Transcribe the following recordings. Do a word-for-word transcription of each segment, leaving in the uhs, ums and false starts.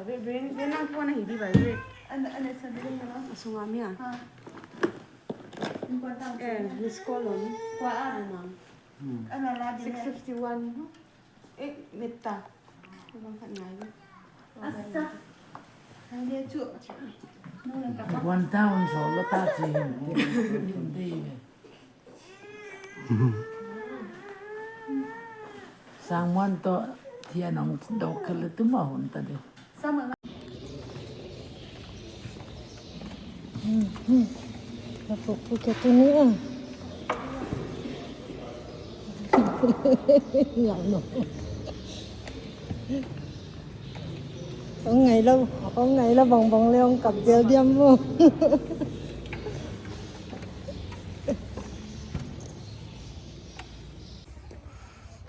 Be, be, be nang phone hi di bai be. An, an sa di na. A sunga mi a. Ha. Eh, miss call on. Kua a. Ana. Hmm. Ana la di. Six fifty-one. Eh, metta. Bang khat ngai. Asa. Hande chu. One thousand so lo ta chi. Sangmuan toh thian hong dok kha le tu mah hon ta de. Hmm, hmm. Na puk puk ke tu ni ah. Ngam no. Hong ngai lou, hong ngai lou bang bang le hong kap zel diam mo.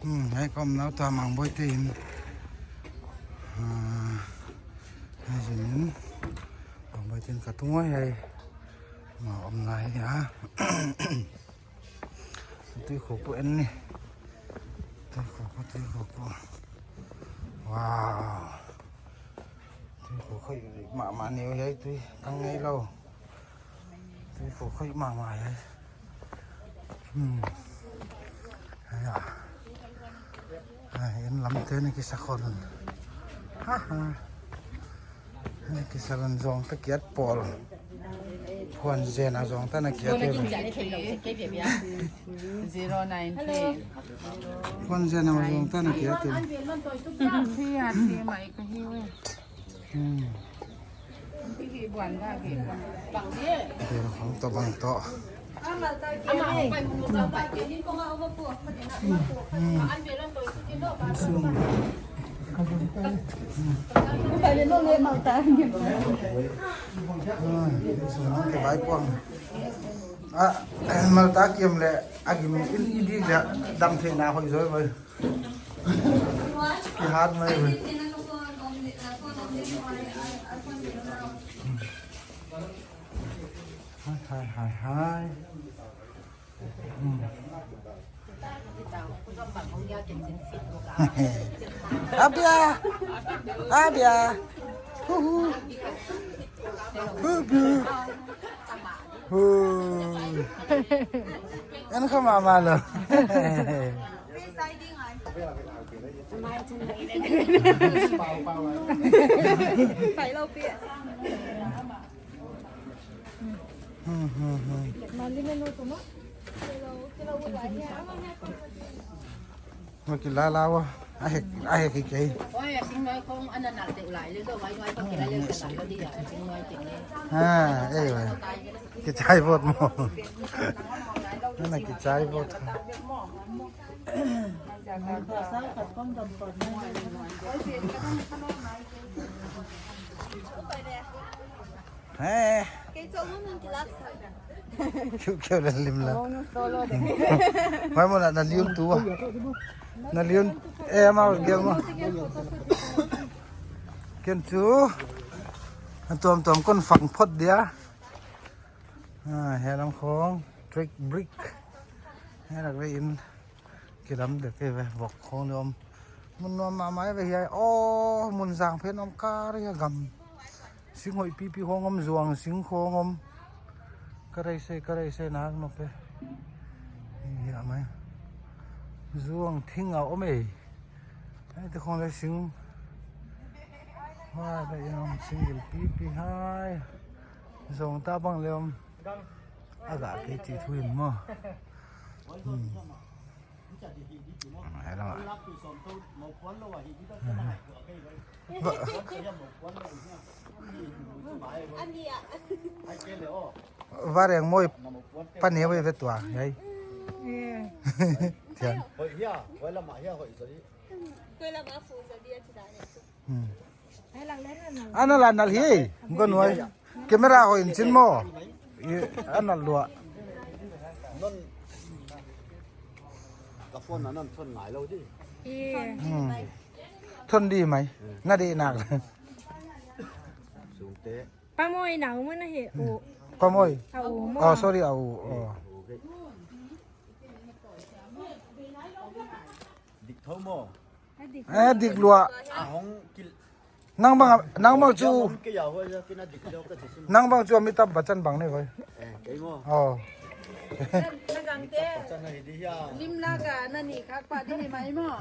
Hmm, hei kom nau ta Mangboi te in. Ah, hei zin in. Mangboi te in ka tung oi hei. Ma om lai ya. Tui kho pu en ni. Tui kho pu, tui kho pu. Wow. Tui kho khoi mahmah ni hei tui. Tang ngei lou. Tui kho khoi mahmah hei. Hmm. Hei a. Hei, en lam te na kisa khol un. Ha ha. Na kisa lam zong ta kiat pawl. Phuan zen a zong ta na kiat te. Zero nine three. Phuan zen a zong ta na kiat te. Three a three mai ka hi we. Hmm. Bel hong to bang to. Hmm. Sum. Ah, sum hong ke bai puang. Ah, Malta kiam le a gim in i di le dam theihna hoih zaw e. Kihat mai ve. Hai, hai, hai, hai. Hmm. Abia! Abia! Huhu! Huhu! Hui. En kha mahmah lou. Hmm, hmm, hmm. Mali menu tu mo? Maki la la wa. A hek, a hek ki kei. Oi, a sing noi khong ana nal te ulai le zo, vai noi khong kila le ka nal lo di a, sing noi te. Ha, eh, vai. Kichai vot mo. Ana kichai vot. He. Kiu kiu la lim la. Mai mo na, na liun tu a. Na liun, eh, mau gel mo. Ken chu. Tuam tuam kon fang phot dia. Ah, he lam khong, trick brick. He lak ve in. Kilam dek ve, vok khong le om. Mun nuam mahmah ve hiai. Oh, mun zang phen om kari a gam. Sing hoih pipi khong om, zuang sing khong om. Ka rei sei, ka rei sei nak nop e. Hiai mai. Zuang thing a om e. Hiai te khong le sing. Huai te in om sing gil pipi hai. Zong ta bang le om. A gah kei chi thu in maw. Hmm. Hello. Va-, Vareng moi pa ne ve tua, yai. Thian. Hmm. Ana la nal hi, ngon wai. Camera hoih in chin maw. I, ana lua. Ka phone na non thon ngai lou di. Hmm. Thon di mai. Na di nak. Sungte. Pa moi na mo na he. O. Pa moi. A o mo. Oh, sorry, a o. Oh. Dik thou mo. Eh, dik lua. A hong kil. Nang bang, nang bang chu, nang bang chu Amitabh Bachchan bang nei voi. Eh, kei maw. Oh. Na gangte. Bachchan hi di hia. Lim la ka na ni khak pa di hi mai maw.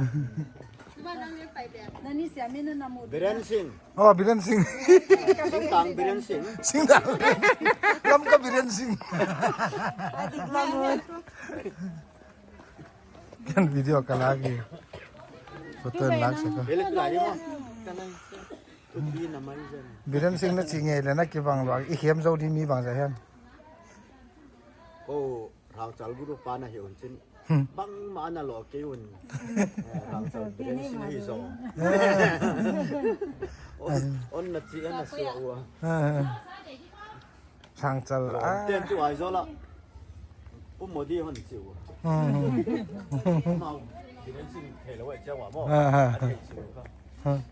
Ba nang ni pai dia. Na ni sia mi na na mu. Biren Singh. Oh, Biren Singh. Singtang Biren Singh. Singtang. Lamka Biren Singh. Ken video ka la hi. Photo la sak. Bele tu la ni maw. Biren Singh na chi ngei leh na kibang lua. I hiam zou di mi bangzah hiam. Ko Rangchal group pa na hi un chin. Hmm. Bangmah na lou kei un. Eh, Rangchal Biren Singh hi zou. On, on na chi, on na suah ua. Ah. Rangchal. Lou ah. Ten chu Aizawl a. Pu Modi hon chi ua. Hmm. Mau, Biren Singh thei lou ai chiang ua maw. Ah, ah. A thei chi ua. Ah.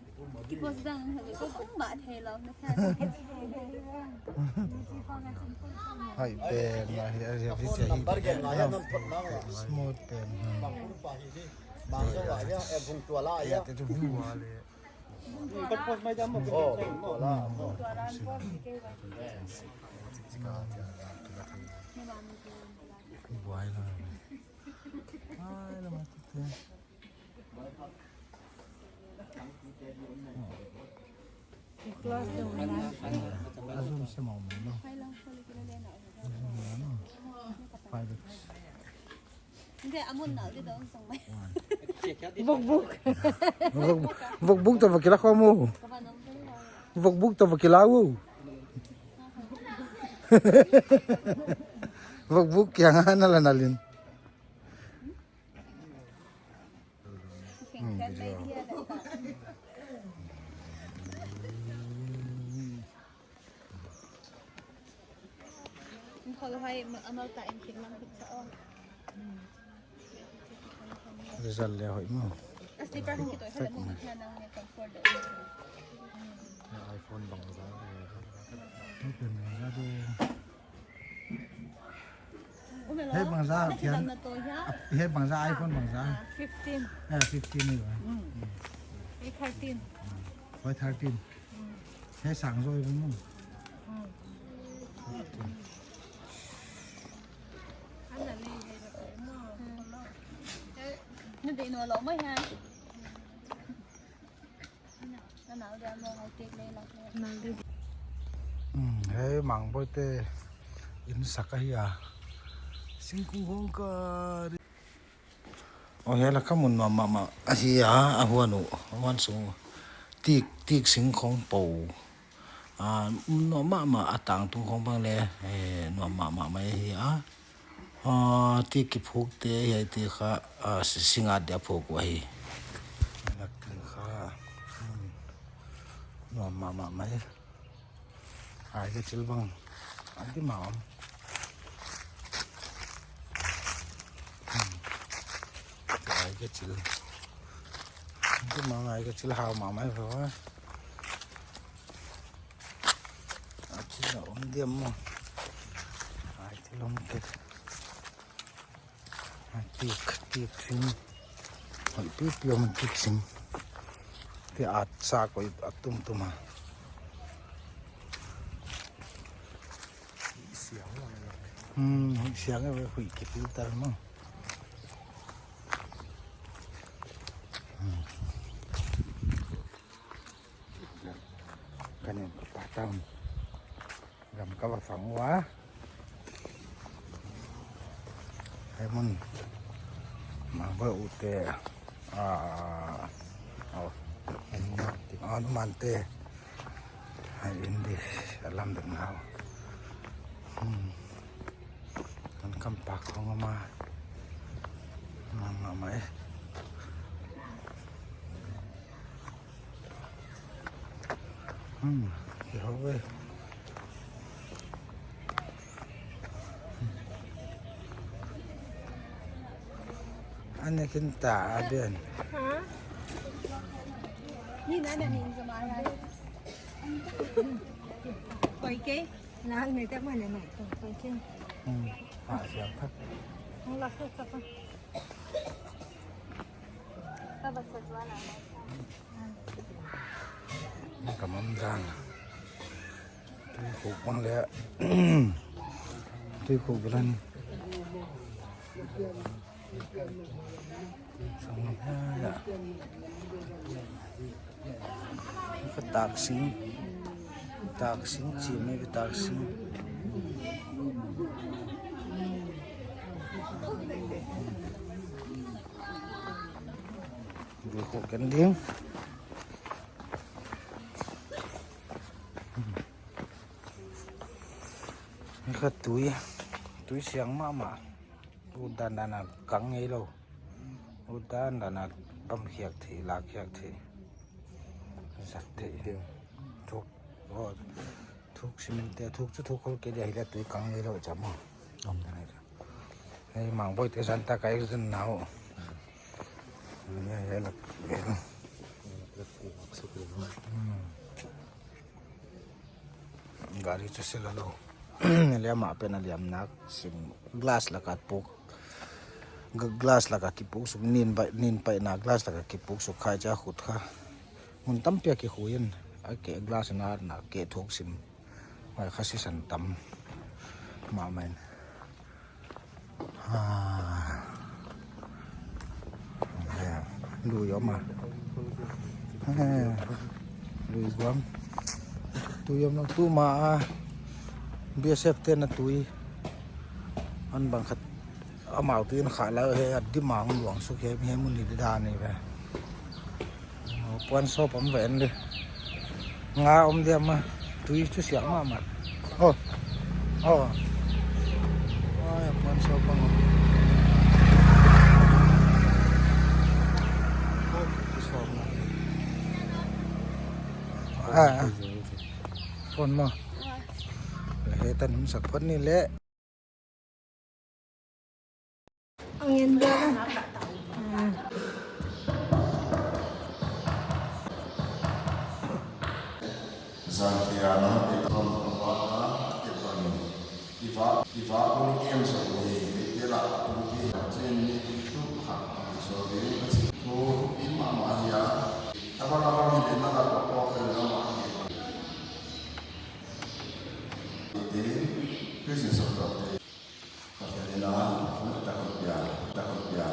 Hai pen, ah, hi, ah, hi, ah, hi, ah, hi. Smooth pen, hmm. Hi, ah, te tu view a le. Buai la. Ai, la ma tu te. A zoom se mau mai lo. Five X. Vok buk. Vok, vok buk toh va kila khawm u. Vok buk toh va kila u. Vok buk kia nga na la na lin. Hmm, video. Result le hoih maw. Perfect maw. iPhone bangzah. Ni pen bangzah de. Hei bangzah, thian. Hei bangzah, iPhone bangzah. Fifteen. Eh, fifteen ni ba. Mm. Hei thirteen. Hei thirteen. Mm. Hei sang zaw ba maw. Mm. Ana le hei ba maw. Eh, na de no lo mai ha. Hmm, hei Mangboi te inn sak ahi a. Singkung hong ka. Oh, hiai la ka mun nuam mahmah ahi a, a huan uh, a huan sung uh. Tik, tik sing khong pou. Ah, nuam mahmah a tang tung khong bang le, eh, nuam mahmah mai ahi a. Ah, tik kiphuk te, hiai te kha, ah, si-, singat dia phuk uh ahi. Lak ting kha, hmm, nuam mahmah mai. Ai ka chil bang, a di ma om. Hmm. Ai ka chil. A di ma, ai ka chil hau mahmah mai fa. A chil a om diam maw. Ai chil om te. Tik, tik sing. Hoih pipi om tik sing. Te at sa ko a tumtum a. Hmm, hoih siang e, hoih ki filter maw. Hmm. Ka nen ka pa town. Gam ka va fang ua. Hei mun. Mangboi u te. Ah, oh. Hanuman te. Hei indi. A lam dek nau. Hmm. Kan kam pak khong ama. Mama mai. Hmm, ki hau ve. Ane kin ta a bian. Ha? Ni na na min zama ra. Koi ke? Na ne te ma ne ma. Koi ke? Hmm, ha siang thak. Hong lak thak thak. Ka mam dan. Tui khuk bang le. Tui khuk bilan. Sang ya. Ka tak sing. Tak sing, chi mai ka tak sing. Tui khuk ken ding. Ka tui, tui siang mahmah. Ut dandan a kang ngei lou. Ut dandan a pam khiak thei, lak khiak thei. Zat thei. Thuk, oh, thuk cement te, thuk chu thuk khol kei dia hi le tui kang ngei lou cha maw. Om dan ai. Hei, Mangboi te zan ta ka ek zan nau. Hei, hei, lak, hei. Hmm. Gari chu sila lou. Leh amah pen a liam nak sim, glass laka puk. G-, glass laka kipuk suk, nin bai, nin paihna glass laka kipuk suk khai cha khut kha. Mun tampi a kikhui in, a ke glass na na ke thuk sim. Huai kha sisan tam. Mahmah in. Ah. Lui om a. Lui guam. Tui om lou tuma a. B S F te'n a tui. An bang khat. Amau tui in kha lau he a dim a hong luang suk he, he mun hi di dan ni ve. Oh, puan sawp om ven le. Nga om dia ma. Tui chu siang mahmah. Oh. Oh. Ai, puan sawp om. Oh, tui sawp na. Ah, ah. Phone maw. He tan hun sak phone ni le. Ang yan ba? Zan tia na te ton ko ba ta te ban. Iva, iva ko ni kem so ni, ni te la ko ni chen ni tu kha so ni ko si ko pi ma ma ya. Aba na ba ni te na la ko ko pe na ma ni. Te, Christian so te. Pathian in a, a tak pia, a tak pia.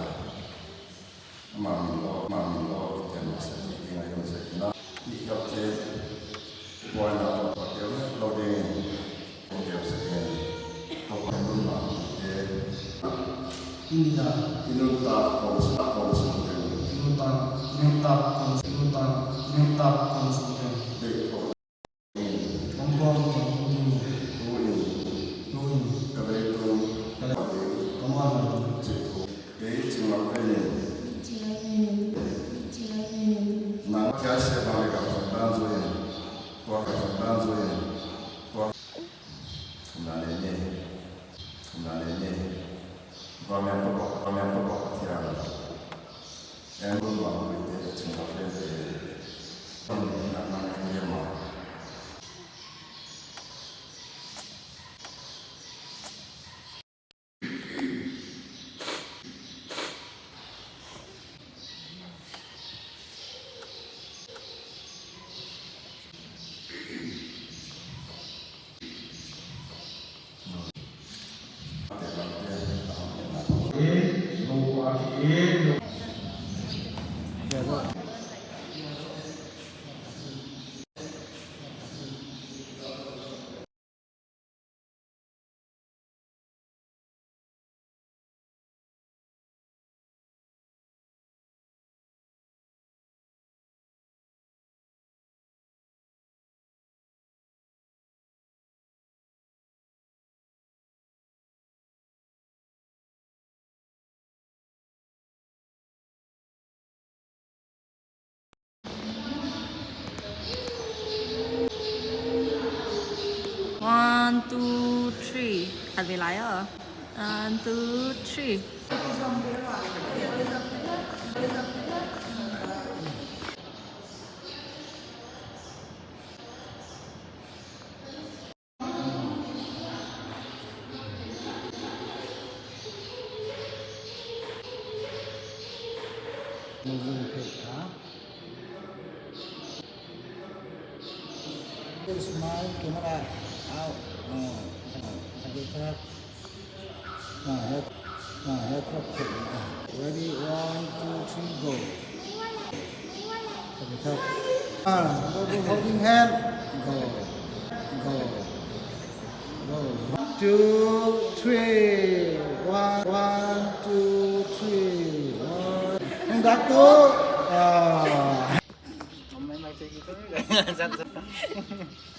Amah min lou, amah min lou, i ken masa, i ken ngai masa, i na. I kap te, buai na, Pathian lou ding in, Pathian sa ken. Pathian nun ma te. India. Inun ta, kong sa, kong sa te. Inun ta, inun ta, kong, inun ta, inun ta, kong sa te. Dei, kong. Hong Kong, Hong Kong. Tuin. Tuin. Ka vei tung. Ka vei. Ka muan vei. Chih thu. Kei ching lak vei nin. Ching lak vei nin. Ching lak vei nin. Nang kia sia bang le ka sak dan zui in. Tua ka sak dan zui in. Tua. Thumna nei ni. Thumna nei ni. Vamian pa bak, vamian pa bak Pathian. En lun bang lui te, ching lak vei te. Nang nang ni ma. One, two, three. Khat vei lai a. One, two, three. Huh? Smile, camera out. Oh, okay, sir. Ah, ya. Ah, ya, clap, clap. Ah, ready, one, two, three, go. Clap, clap. Ah, go, go, holding hand. Go. Go. Go. One, two, three. One, one, two, three. One. Ang dakto. Ah.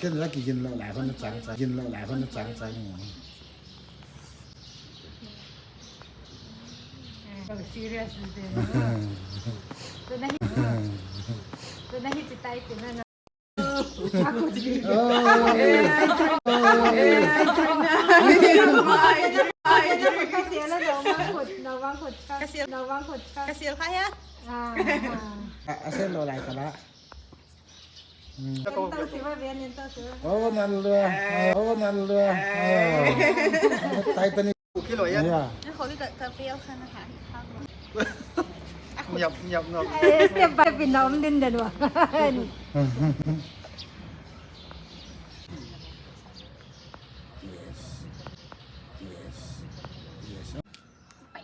Ken laki ken lo lai kon chang chang. Ken lo lai kon chang chang. Serious. Tu nahi, tu nahi chitai tu na. Kasil, kasil kha ya? Ah, ah. A, a sen lo lai kala. Hmm. Oh, nan lua. Oh, nan lua. Oh. Titanic. Kilo ya. Ya. Nyap, nyap, nyap. Eh, step by step in om din dan wa. Yes. Yes.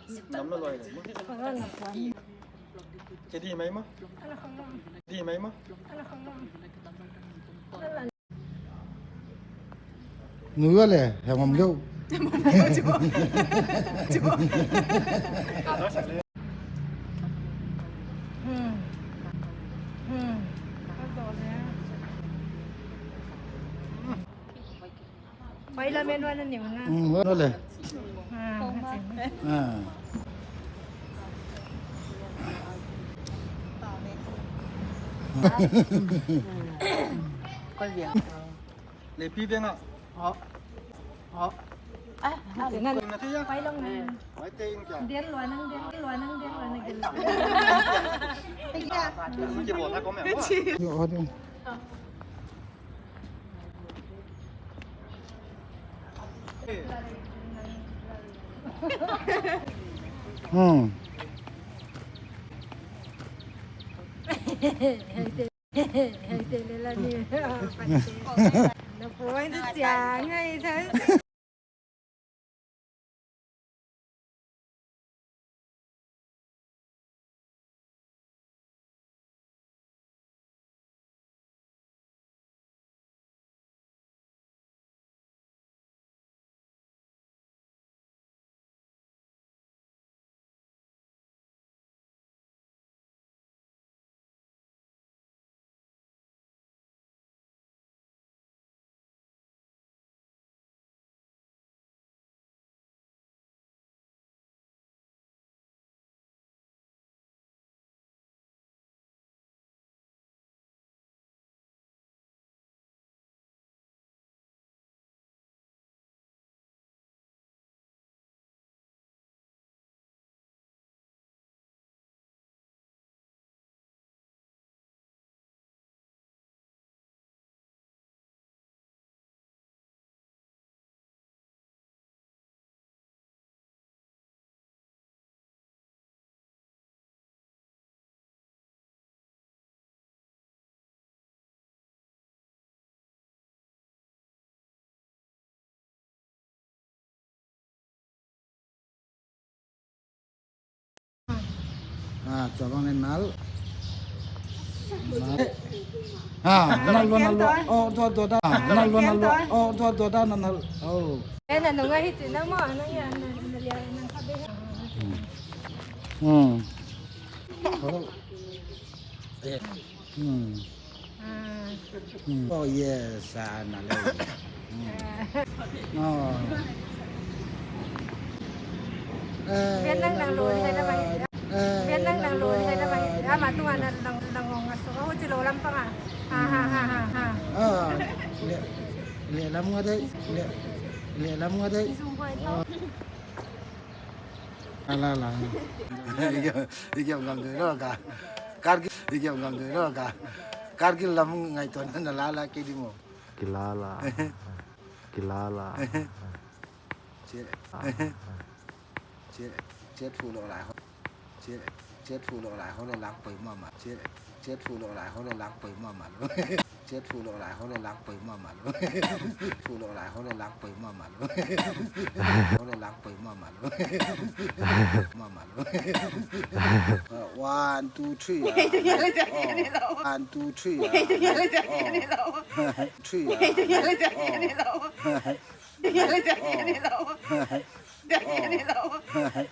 Yes. Nam na loi le. Che di mai ma. Di mai ma. Nui wa le, he ngam geu. Hmm. Hmm. Pai la men wan ni na. Hmm, wan le. Ah, ah. Kol dia. Le pi veng a. Oh. Oh. Ah, ah, na. Pai long na. Pai te in kya? Dia lua nang, dia lua nang, dia lua nang, dia lua nang. Te kya? Ke bol na ko me. Yo, ho ding. Hmm. Hei te, hei te le la ni. Na puan tu chiang ngai tha. Ah, tua bang nen nal. Ah, nal lua, nal lua. Oh, tua, tua da. Nal lua, nal lua. Oh, tua, tua da, nal, nal. Oh. Eh, na nunga hiti na mo, na ya, na, na ya, na kabe. Hmm. Hmm. Oh. Hmm. Hmm. Oh, yes, ah, na le. Hmm. Oh. Eh, Vietnam nang lun, hai na bang. Eh, Vietnam nang lun, hai na bang. Ah, ma tu ana nang, nang ngong asu. Oh, chilo lam pang ah. Ha, ha, ha, ha, ha. Ah, le, le lam nga dai, le, le lam nga dai. Isung ko ito. Ah. La, la, la. Ikiam, ikiam ngam doi lo ka. Kargil, ikiam ngam doi lo ka. Kargil lam ngaihtuah na la la ke di mo. Kilala. Kilala. Che, che, che fu lo la. Che, Chet thu lo lai ho le lang poi mama. Chet, chet thu lo lai ho le lang poi mama lo. Chet thu lo lai ho le lang poi mama lo. Thu lo lai ho le lang poi mama lo. Ho le lang poi mama lo. Mama lo. Uh, one, two, three, ah. Oh. One, two, three, ah. Oh. Three, ah. Oh. Oh.